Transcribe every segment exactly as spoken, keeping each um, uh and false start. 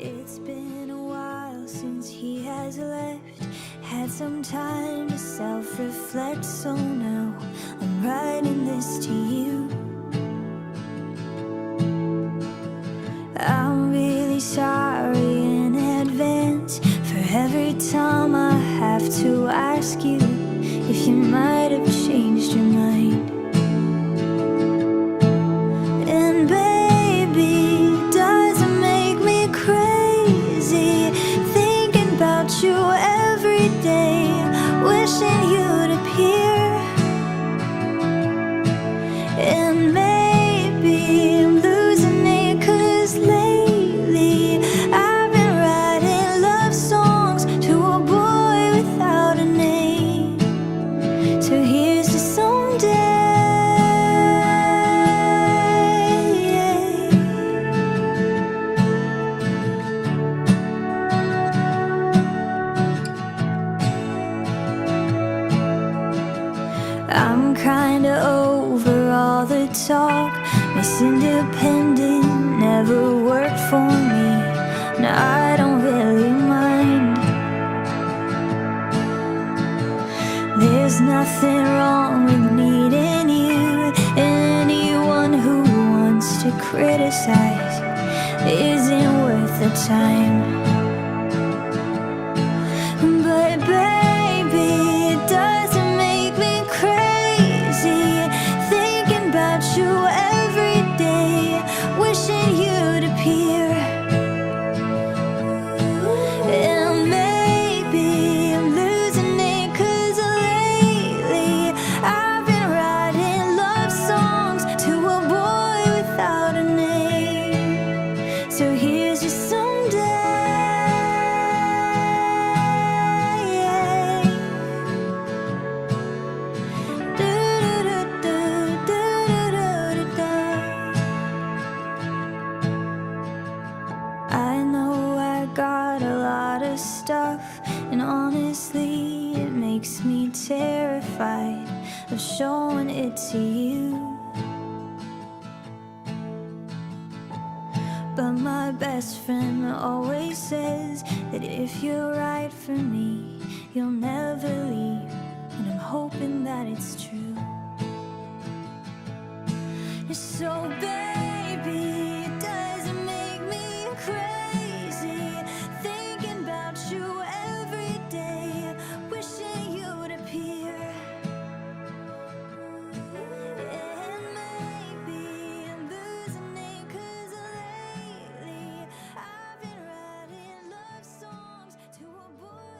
It's been a while since he has left. Had some time to self reflect, so now I'm writing this to you. I'm really sorry in advance for every time I have to ask you if you might have changed your mind. And baby, does it make me crazy thinking about you every day, wishing you'd appear? And maybe I'm losing it, 'cause lately I've been writing love songs to a boy without a name. So here's to someday. I'm kinda over all the talk. Miss Independent never worked for me. Now I don't really mind. There's nothing wrong with needing you. Anyone who wants to criticize isn't worth the time. But baby, does it make me crazy thinking about you every day, wishing you'd appear? And maybe I'm losing it, 'cause lately I've been writing love songs to a boy without a name. So here's to someday. I know I got a lot of stuff, and honestly, it makes me terrified of showing it to you. But my best friend always says that if you're right for me, you'll never leave. And I'm hoping that it's true. So, baby, does it make me crazy thinking about you every day, wishing you'd appear? And maybe I'm losing it, 'cause lately I've been writing love songs to a boy.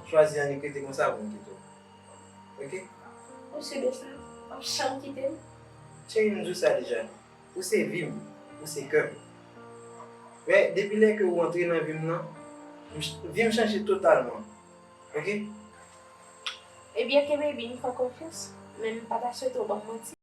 Chwazi annik rete konsa pou m kite w. Oke? Ou si de sa? W ap janm kite m? Cheri, m di w sa deja. Ou se vi m. Ou se kè m. Men, depi lè ke ou antre nan vi m nan, m ch-, vi m chanje totalman. Oke? Ebyen, ke baby, m fè w konfyans, men m pa ta swete w ban m manti.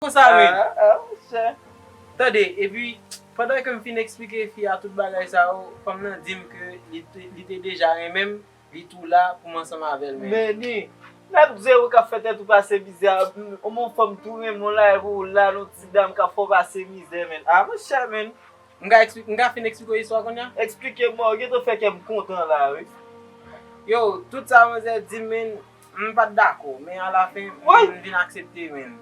Konsa, men. Ah, ah, monchè. Tande, epi, pandan ke m fin eksplike fi a tout bagay sa yo, fanm nan di m ke li te, li te deja renmen m, li tou la pou m ansanm avè l, men. Men ni, n ap di w k ap fè tèt ou pase mizè, yon fanm tou renmen w la, epi w la, yon ti dam k ap fè w pase mizè, men. Ah, monchè, men. M ka ekspli-, m ka fin eksplike w istwa kounye a? Eksplike m, ou gentan fè kè m kontan la, wi. Yo, tout sa manzè di m, men, m pa t dakò, men alafen, m vin aksepte, men.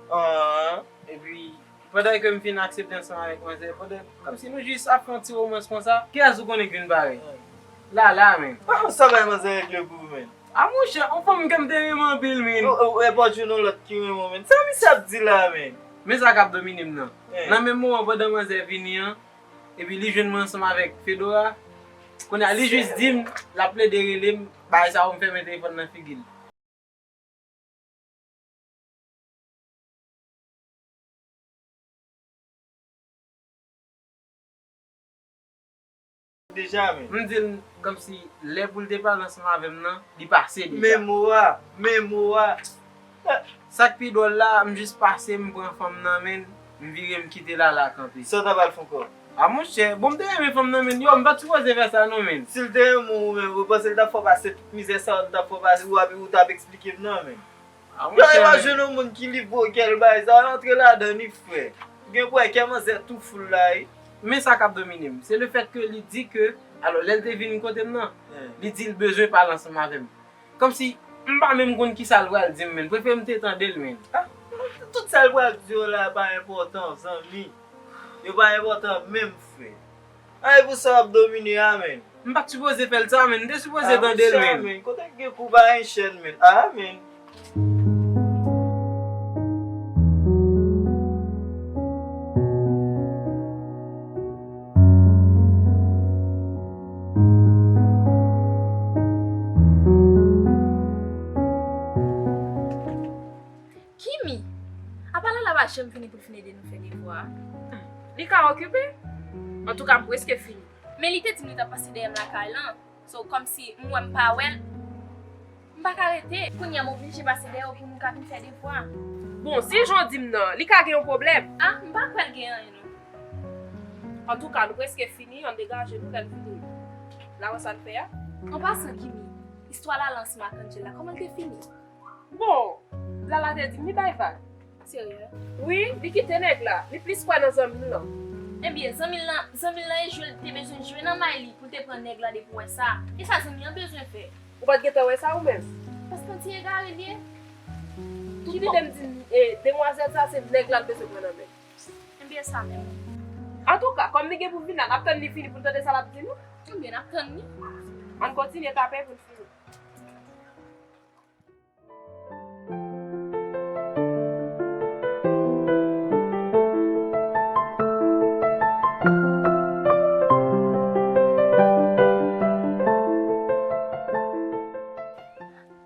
Epi, pandan ke m fin aksepte ansanm avèk manzè, pandan, kòmsi nou jis ap fè yon ti womans konsa, kiyès ou konnen k vin pare? Lala, men. Ah, sa bay manzè regle pou ou, men. Ah, monchè, yon fanm ke m te renmen anpil, men. Ou, ou, e pa jwenn yon lòt ki renmen w, men. Sa misye ap di la, men? Men sa k ap domine m nan. Nan menm moman, pandan manzè vini an, epi li jwenn mwen ansanm avèk Fedora. Kounye a, li jis di m, l ap plede rele m, bagay sa yo, m fèmen telefòn nan figi l. Deja, men. M di l kòmsi lè pou l te pale ansanm avè m nan, li pase deja. Men mo a, men mo a. Sa k pi dwòl la, m jis pase, m pran fanm nan men, m vire, m kite Lala kanpe. Sa w ta pral fè ankò? A monchè, bon, m te renmen fanm nan, men, yo, m pa t sipoze fè sa non, men. Si l te renmen w, men, ou panse l t ap fè w pase tout mizè sa yo, l t ap fè w pase, ou ap, ou t ap eksplike m non, men. A monchè, men. Yo, e pa jwenn yon moun ki li bo kè l bay sa, l antre ladan li, frè. Gen pou wè kè manzè tou fou la, wi. Men sa k ap domine m, se lefèt ke li di ke, alò, lè l te vin kote m nan, li di l bezwen pale ansanm avè m. Kòmsi m pa menm konn kisa l pral di m, men. Prefere m te tande l, men. Ah, tout sa l pral di yo la pa enpòtan, zanmi. Yo pa enpòtan menm, frè. Ay, pou sa w ap domine a, men. M pa t sipoze fè l sa, men. M te sipoze tande l, men. Kote k gen kou pa gen chèn, men. Ah, men. Kimi, apa Lala pa janm vini pou l fin ede nou fè devwa a? Hmm, li ka okipe. Antouka, m prèske fini. Men li te di m li t ap pase dèyè m lakay lan. So, kòmsi m wè m pa wè l, m pa ka rete. Kounye a, m oblije pase dèyè w pou nou ka vin fè devwa. Bon, si jan w di m nan, li ka gen yon pwoblèm. Ah, m pa kwè l gen anyen, non. Antouka, nou prèske fini, ann degaje nou, lè l vini. N a wè sa n fè a. An pasan, Kimi, istwa Lala ansanm ak Angel la, kòman l te fini? Bon, Lala te di m li bay vag. Serye? Wi, li kite nèg la. Li plis kwè nan zanmi l lan. Ebyen, zanmi l lan, zanmi l lan e jwe l te bezwen jwe nan may li pou l te pran nèg la depi w wè sa. E sa zanmi an bezwen fè? Ou pa t gentan wè sa ou menm? Paske yon ti egare l ye. Ki lide m di, e, demwazèl sa se nèg la l bezwen pran nan men l. Ebyen, sa menm. Antouka, kòm li gen pou vin la, n ap tann li fini pou n tande sa l ap di nou. Ebyen, n ap tann li. Ann kontinye tape pou n fini.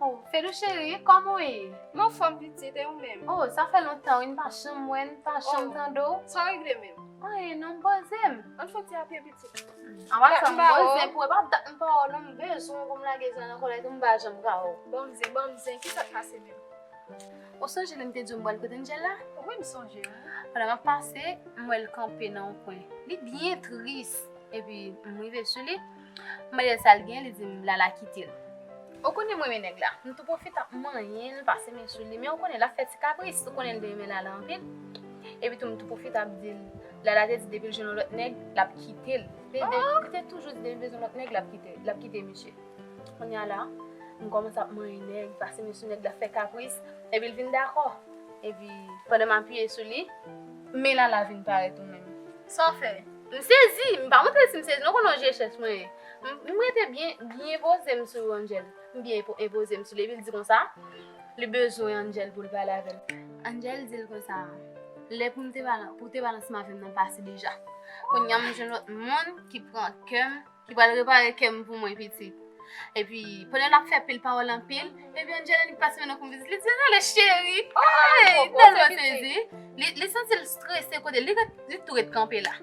Oh, Fedou cheri, kòman w ye? M anfòm pitit, e ou menm? Oh, sa fè lontan wi, m pa janm wè, m pa janm tande w. Sa w regle menm? Anyen non, m poze m. Ann fè ti apye pitit. An pasan, m poze pou w, e pa dat m pa wè w non, m bezwen w pou m lage zen nan kòlèt ou, m pa janm ka wè w. Ban m zen, ban m zen, kisa k pase menm? Ou sonje lè m te di w m pral kote Angel la? Wi, m sonje, wi. Pandan m ap pase, m wè l kanpe nan yon kwen. Li byen tris. Epi, m rive sou li. M mande l sa l gen, li di m Lala kite l. Ou konnen m renmen nèg la. M tou pwofite ap manyen l, pase men sou li. Men ou konnen, l ap fè ti kapris. Ou konnen l te renmen Lala anpil. Epi tou, m tou pwofite ap di l, Lala te di depi l jwenn yon lòt nèg, l ap kite l. Li te, li te toujou di depi l jwenn yon lòt nèg, l ap kite, l ap kite misye. Kounye a la, m kòmanse ap manyen nèg, pase men sou nèg, l ap fè kapris, epi l vin dakò. Epi, pandan m apiye sou li, men Lala vin parèt ou menm. Sa w fè? M sezi, m pa montre si m sezi, non, ou konnen yon je chèch mwen ye. M, m rete byen, byen poze m sou Angel. M byen po-, poze m sou li, epi l di konsa, li bezwen Angel pou l pale avè l. Angel di l konsa, lè pou m te pale, pou w te pale ansanm avè m nan pase deja. Kounye a m jwenn lòt moun ki pran kè m, ki pral repare kè m pou mwen pitit. Epi, pandan l ap fè pil pawòl anpil, epi Angel annik pase men nan kou m pitit. Li di, "Tande cheri." Ay, tèlman sezi. Li, li santi l strese kote l, li ret, li tou ret kanpe la.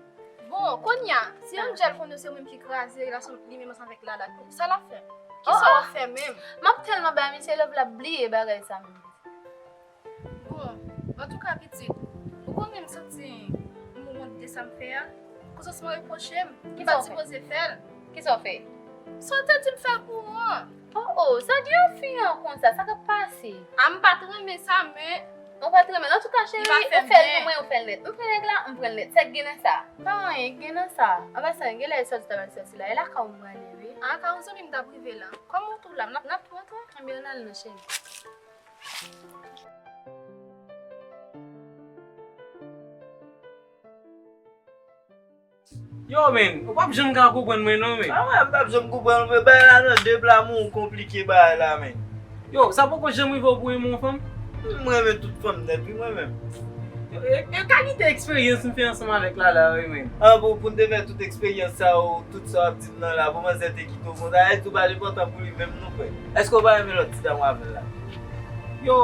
Bon, kounye a, si Angel konnen se ou menm ki kraze relasyon li menm ansanm avèk Lala, sa l ap fè? Kisa w ap fè menm? M ap tèlman bay misye love, l ap bliye bagay sa menm. Bon, antouka, pitit, ou Konnen m santi m wont de sa m fè a. Konsa w reproche m. M pa t sipoze fè l. Kisa w fè? Sa w te di m fè l pou ou an. Oh, oh, sa gen yon fi an konsa, sa k ap pase? A, m pa t renmen sa, men. Ou pa t renmen? Antouka, cheri, ou fè l pou mwen, ou fè l nèt. M pran nèg la, m pran l nèt. Sa k gen nan sa? Pa anyen k gen nan sa. An pasan, genlè sòti ta pral sòti la. E lakay ou m prale, wi. A, lakay yon zanmi m t ap rive la. Kòm ou tou la, n ap, n ap tou antre. Ebyen, ann al non, cheri. Yo, men, ou p ap janm ka konprann mwen non, men. A, mwen, m p ap janm konprann ou, men bagay la nan de pla, men ou konplike bagay la, men. Yo, sa poko janm rive w pou renmen yon fanm? M renmen tout fanm nèt, wi, mwen menm. Yo, e, e kalite eksperyans m fè ansanm avèk Lala, wi, men. A, pou, pou n te fè tout eksperyans sa yo, tout sa w ap di m nan la, pou manzè te kite w konsa, e tou pa t enpòtan pou li menm non, frè. Èske w pa renmen lòt ti dam w avè l la? Yo,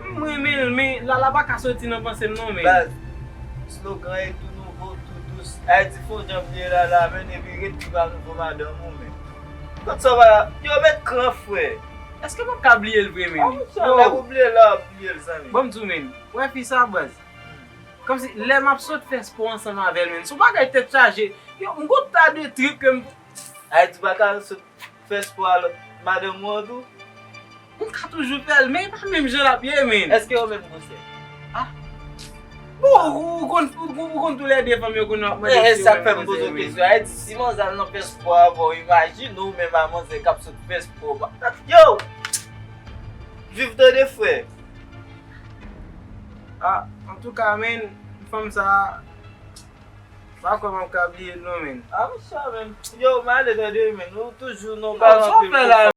m renmen l, men Lala pa ka soti nan panse m non, men. Baz, slogan e tou nouvo, tou dous. Ayiti fè w jan bliye Lala, men epi ret li pa nouvo madanm ou, men. Kot sa w pa, yo, met kran, frè. Èske m ap ka bliye l vre, men? A, monchè, lè ou bliye l la, w ap bliye l, zanmi. Ban m di w, men. Wè fi sa, baz. Kòmsi lè m ap sot fè spò ansanm avè l, men. Se yon bagay tèt chaje. Yo, m gon ta de trik ke m Ayiti pa ka sot fè spò a lòt madanm ou an tou? M ka toujou fè l, men e pa menm jan l ap ye, men. Èske yo menm gwosè? A. Bon, ou, ou konn, ou, ou konn toulède fanm yo konn ap mande si yo menm gwosè, men. E, e sa k fè m poze w kesyon. Ayiti, si manzè al nan fè spò avè w, imajine w menm a manzè k ap sot fè spò. Yo! Viv tande, frè. A, antouka, men, fanm sa, pa kwè m ap ka bliye l non, men. A, monchè, men. Yo, m ale tande, men. Ou toujou nan yon bagay anpil.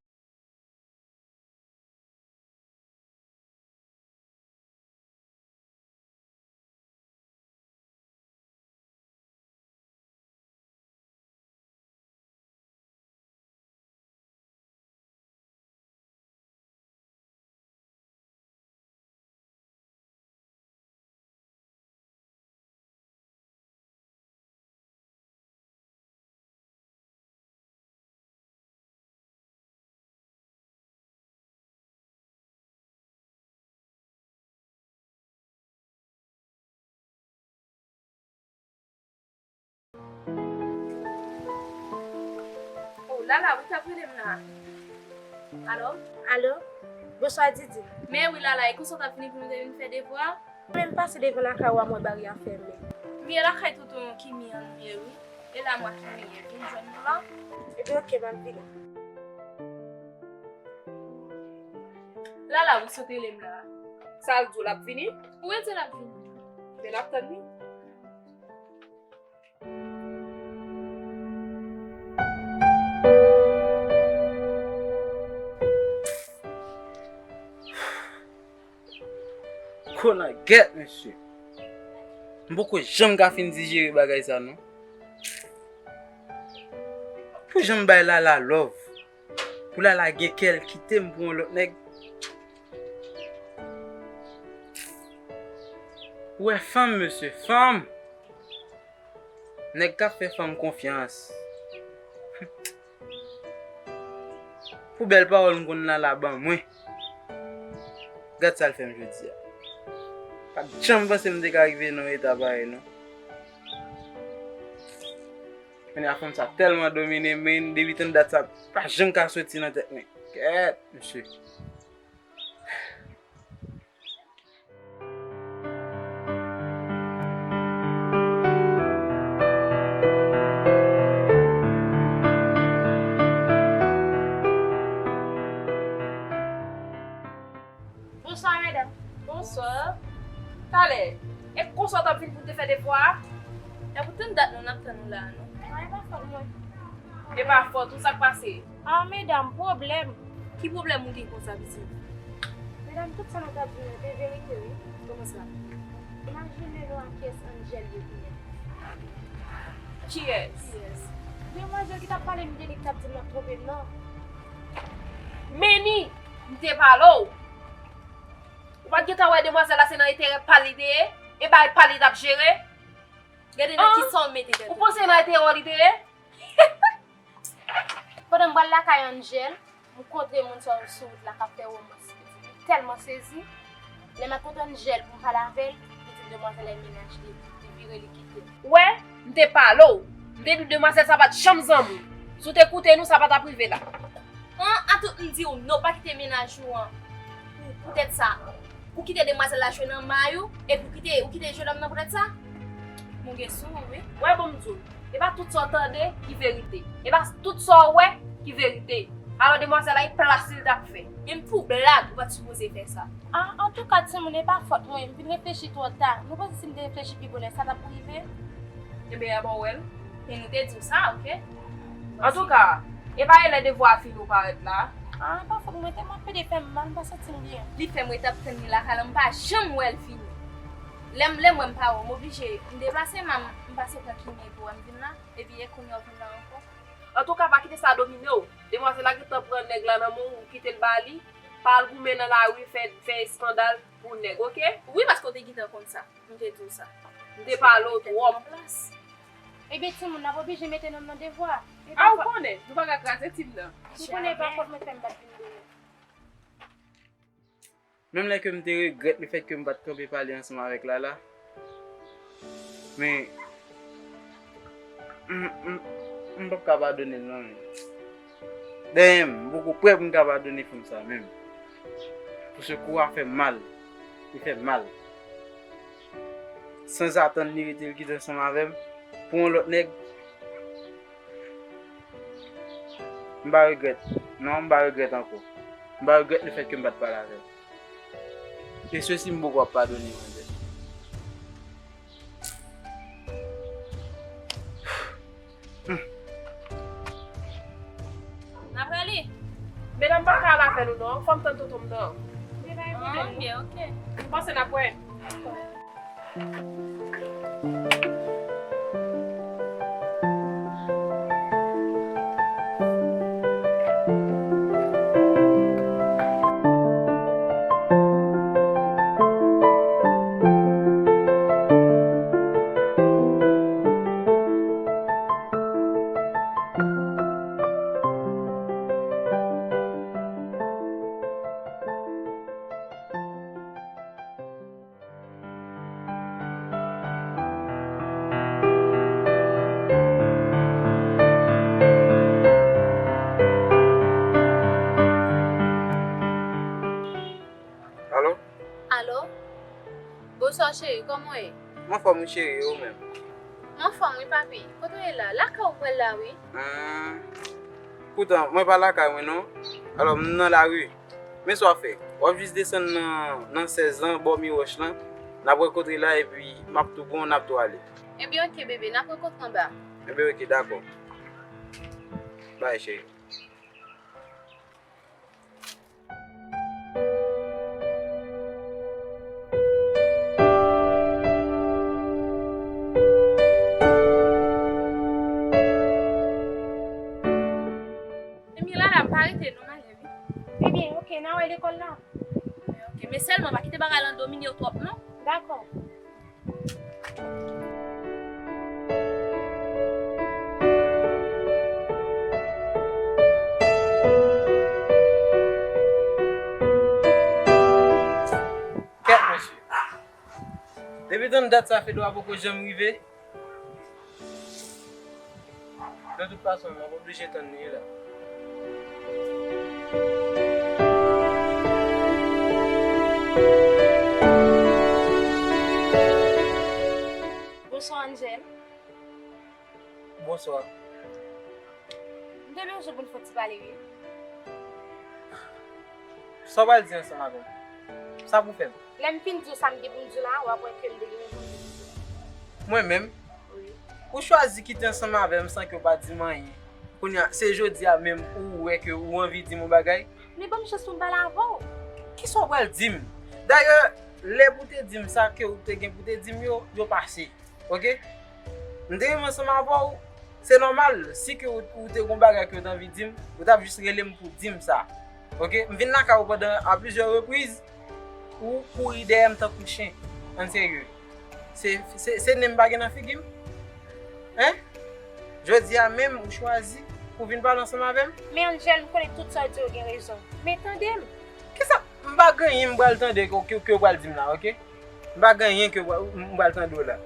Oh, Lala, wi, t ap rele m la. Alo? Alo? Bonswa, Didi. Men wi, Lala, e konsa w t ap vini pou nou te vin fè devwa? Mwen menm pase devan lakay ou a, m wè baryè a fèmen. M ye lakay tonton Kimi an, m ye wi. E la mwa Kimi ye, vin jwenn nou la. Ebyen, oke, m ap vini. Lala, wi, sot rele m la. Sa l di w, l ap vini? Wi, l di l ap vini. Men n ap tann li. Konagèt, mesye. M poko janm ka fin dijere bagay sa, non. Pou jan m bay Lala love. Pou Lala gen kè l kite m pou yon lòt nèg. Ou wè fanm, mesye, fanm. Nèg k ap fè fanm konfyans. Pou bèl pawòl m konn Lala ban mwen. Gad sa l fè m jodi a. Pa t janm panse m te ka rive nan yon eta parèy, non. Kounye a fanm sa tèlman domine m, men depi tann dat sa pa janm ka soti nan tèt mwen. Kèt, mesye. Bonswa, medam. Bonswa. Talè, e konsa w t ap vin pou te fè devwa a? E pou tann dat nou n ap tann ou la a, non. Non, e pa fòt mwen. E pa fòt ou, sa k pase? A, medam, pwoblèm. Ki pwoblèm ou gen konsa, pitit? Medam, tout sa nou t ap di nou te verite, wi. Kòman sa? Imajine nou a kiyès Angel ye kounye a. Kiyès? Kiyès? Demwazèl ki t ap pale m de li, ki t ap di m l ap twonpe m nan. Meni, m te pale w. Ou pa t gentan wè demwazèl la se nan enterè pa l li te ye? E bagay pa l li t ap jere? Gade nan kisa w mete tèt ou. Ou panse nan enterè w li te ye? Pandan m pral lakay Angel, m kontre moun sa yo sou wout la k ap fè womans. M tèlman sezi. Lè m al kote Angel pou m pale avè l, li di demwazèl la e mennaj li, li vire li kite m. Ou wè, m te pale w. M te di w demwazèl sa pa t janm zanmi w. Si w te koute nou, sa pa t ap rive la. An, atout m di w non, pa kite mennaj ou an pou, poutèt sa. Ou kite demwazèl la jwe nan may ou, epi ou kite, ou kite jennonm nan poutèt sa? Mwen gen sou ou, wi. Wè, bon, m di w, e pa tout sa w tande ki verite. E pa tout sa w wè ki verite. Alò, demwazèl la, e plas li t ap fè. Menm pou blag, ou pa t sipoze fè sa. Ah, antouka, timoun, e pa fòt mwen. M vin reflechi twò ta. Nou panse si m te reflechi pi bonè, sa t ap rive? Enben, a bon, w wè l? Men nou te di w sa, oke? Antouka, e pa e lè devwa a fini ou parèt la? Ah, pa fòt mwen, tèlman ap pede fè m mal, m pa santi m byen. Li fè m ret ap tann li lakay la, m pa janm wè l fini. Lè m, lè m wè m pa wè w, m oblije, m deplase m, m pase pran kimye pou wè m vin la, epi e kounye a w vin la ankò. Antouka, pa kite sa domine w. Demwazèl la gentan pran nèg la nan men w, ou kite l ba li, pa al goumen nan lari, fè, fè eskandal pou nèg, oke? Wi, paske w te gentan konn sa. M te di w sa. M te pale w twòp. Ebyen, timoun, n ap oblije mete nonm nan devwa. A, ou konnen, nou pa ka kraze tim nan. M konnen e pa fòt mwen fè m bat vin deyò. Menm lè ke m te regrèt lefèt ke m pa t kanpe pale ansanm avèk Lala, men, m, m, m p ap ka padone l non, men. Dèyè m, m poko prè pou m ka padone fanm sa menm. Paske kou a fè m mal. Li fè m mal. Sanzatann li rete l kite ansanm avè m pou yon lòt nèg. M pa regrèt. Non, m pa regrèt ankò. M pa regrèt lefèt ke m pa t pale avè l. E sesi m poko ap padone manzè. N ap rele. Medam pa ka al avè nou non, fò m tann tonton m nan. Li pa gen pwoblèm. Ah, ok, ok. M panse n ap wè. Alo? Alo? Bonswa cheri, kòman w ye? M anfòm wi cheri, e ou menm? M anfòm wi papi. Kote w ye la? Lakay ou m pral la wi. Hum, poutan, mwen pa lakay mwen non. Alò, m nan lari. Men sa w ap fè? W ap jis desann nan, nan sèz lan, bò mi wòch lan. N ap rankontre la, epi m ap tou pran w, n ap tou ale. Ebyen, ok, bebe, n ap rankontre anba. Ebyen, ok, dakò. Bay, cheri. Ebyen, Lala, m pa rete non, m ale wi. Ebyen, ok, n a wè lekòl la. Ok, men sèlman pa kite bagay lan domine w twòp non. Dakò. Kèt, mesye. Depi tann dat sa, Fedwa poko janm rive. De tout fason, m ap oblije tann li la. Bonswa, Angel. Bonswa. M te bezwen pou n fè yon ti pale, wi. Sa w pral di ansanm avè m? Sa pou fè m? Lè m fin di w sa m gen pou m di w la, w ap wè ke m te gen rezon pou m di w. Mwen menm? Wi. Ou chwazi kite ansanm avè m san ke w pa di m anyen. Kounye a, se jodi a menm ou wè ke ou anvi di m yon bagay? Men ban m chans pou m pale avè w. Kisa w pral di m? Dayè, lè pou w te di m sa ke w te gen pou w te di m yo, yo pase. Oke? M te renmen ansanm avè w. Se nòmal, si ke w, ou te gon bagay ke w t anvi di m, ou t ap jis rele m pou di m sa. Oke? M vin lakay ou pandan a plizyè repriz, ou kouri dèyè m tankou chen. Ann serye. Se, se, se nen m pa gen nan figi m? Hein? Jodi a menm, ou chwazi pou vin pale ansanm avè m? Men Angel, m konnen tout sa w di yo gen rezon. Men tande m. Kisa? M pa gen anyen m pral tande ke, ke, ke w pral di m la, oke? M pa gen anyen ke w pral- m pral tande w la.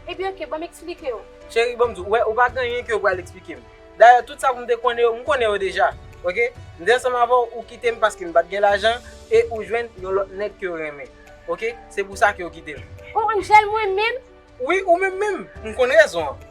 Ebyen, oke, ban m eksplike w. Cheri, ban m di w, wè, ou pa gen anyen ke w pral eksplike m. Dayè, tout sa pou m te konnen yo, m konnen yo deja. Oke? M te ansanm avè w, ou kite m paske m pa t gen lajan, e ou jwenn yon lòt nèg ke w renmen. Oke? Se pou sa ke w kite m. O Angel, mwen menm? Wi, ou menm menm. M konn rezon an.